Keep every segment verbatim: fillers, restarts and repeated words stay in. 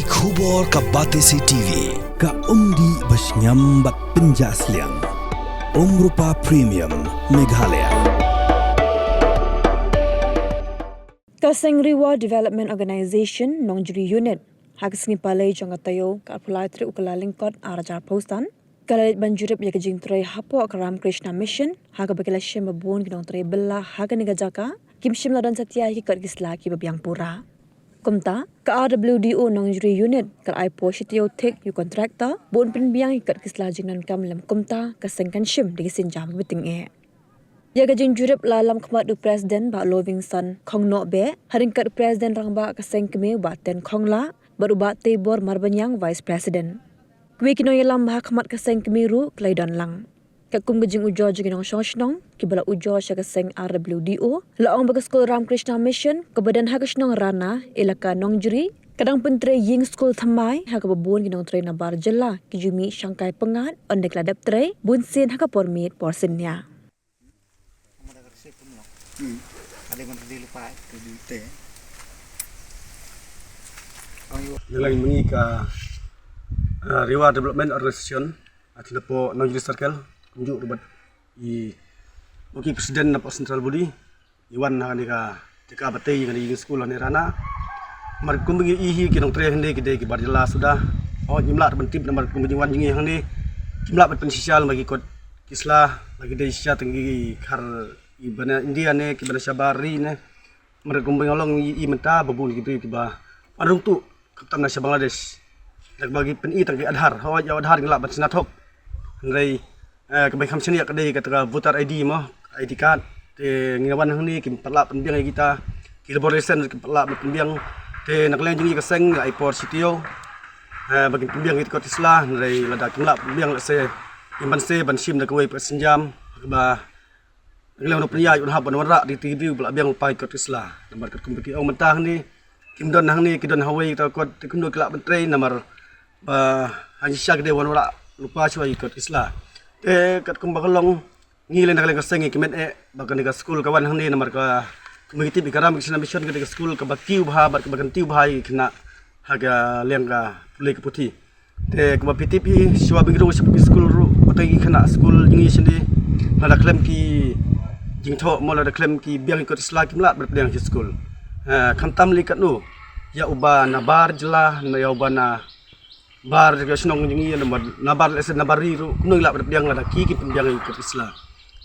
Khubor ka Batesi T V, ka umdih ba shngiam bad pynjah sliang. Umrupa Premium, Meghalaya. Ka Seng Riwa Development Organization, Nongjri Unit, ha ka sngi Palei jong ka taïew, ka arphew lai tarik u Kyllalyngkot, ar hajar arphew san, ka la leit ban jurip ïa ka jingtrei hapoh ka Ramakrishna Mission, ha kaba ki la shim ba bun ki nongtrei bylla ha kane ka jaka kim shym la don satia ïa ki kot ki sla kiba biang pura. Kumta, ka R W D O Nongjri Unit ka la ai por shi taïew thik ïa u contractor ba un pynbiang ïa ki kot ki sla jingdonkam lem kumta ka seng kan shim da ki sienjam kiba tyngeh. Ïa ka jingjurip la lam khmat da u President Bah Lovingson Khongnohbeh, ha ryngkat u President Rangbah ka Seng Kmie Bah Ten Khongla, bad u Bah Teibor Marbaniang, Vice President. Kiwei ki nongïalam ba ha khmat ka Seng Kmie ruh ki la ïadon lang. Katkum ka jingujor jong ki nongshong shnong kiba la ujor sha ka seng R W D O, la ong ba ka skul Ramakrishna Mission kaba don ha ka shnong Rana, Elaka Nongjri, ka dang pyntrei ïing skul thymmai ha kaba bun ki nongtrei nabar jylla ki ju mih shangkai pyngngad, ynda ki la dep trei bunsien ha ka por miet por synñia. Ngi la ïa myngi ka, uh, Riwa Development Organization, uh, hapoh Nongjri Circle, kumjuh ruh bad i, u ki president napoh Central Body, i wan ha kane ka jaka ba tei kane ïing skul ha ne Rana. Namar kumba ngi ïohi ki nongtrei hangne ki dei ki bar jylla suda. Oh, ngim lah ban tip namar kumba ngi wan jngi hangne, kim lah ban pynshisha lem ki kot ki sla, ba ki dei shisha tang ki khar iba na India ne kiba na shabar ri ne. Namar kumba ngi long ïohi mynta ba bun ki briew kiba wan rung tuh, khamtam na sha Bangladesh. Da kaba ki pyni tang ki Aadhaar, hooid, ïa u Aadhaar ngi lah ban shna thok. Hynrei, eh, kaba kham shaniah ka dei kata ka voter I D mo, I D card. Te ngi wan hangne kim pat lah pynbiang ïa kita, ki labour license kim pat lah ban pynbiang. Te na ka liang jong ngi ka seng ngi la ai por shi taïew, eh, ba kin pynbiang ïa ki kot ki sla, hynrei lada kim lah pynbiang, lehse ngim banse ban shim da kawei pat ka sienjam kaba ngi la pynïaid un hap ban wanrah da ki briew ba la biang lypa ïa ki kot ki sla. Namar katkum ba ki ong mynta hangne, kim don hangne, ki don ha kawei ka kot, te kumno ki lah ban trei namar ba ha shisha ki dei wanrah lypa shuwa ïa ki kot ki sla. Te katkum ba ka long, ngi lei na ka liang ka seng ngi kmen eh ba kane ka skul ka wan hangne namar ka, kumba ngi tip ïa ka Ramakrishna Mission ka dei ka skul kaba kiew bha bad kaba kyntiew bha ïa ki khynnah ha ka liang ka pule ka puthi. Te kumba phi tip hi, shuwa ba ngi rung shapoh ki skul ruh, ba tei ki khynnah skul jong ngi shane, lada khlem ki jingthoh mo, lada khlem ki biang ïa ki kot ki sla kim lah ban pdiang ha ki skul. Eh, khamtam lei katno, ïa uba na bar jylla, ïa uba na bar ka shnong jong ngi, ïa na bar, na bar lehse na bar ri ruh, kumno ngi lah ban pdiang lada ki kim pynbiang ïa ki kot ki sla.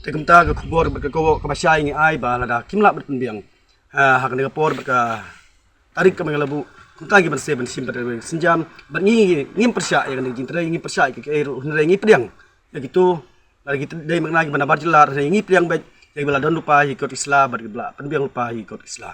Te kumta ka khubor bad ka kawok kaba shai ngi ai ba lada kim lah ban pynbiang, eh, ha kane ka por bad ka tarik kaba ngi la buh, kumta ngi banse ban shim bad ka sienjam, bad ngi, ngi, ngim pyrshah ïa kane ka jingtrei, ngim pyrshah ïa kaei kaei ruh, hynrei ngi pdiang ïa kito, lada ki dei makna kiba na bar jylla, hynrei ngi pdiang beit ïa kiba la don lypa ïa ki kot ki sla bad kiba la pynbiang lypa ïa ki kot ki sla.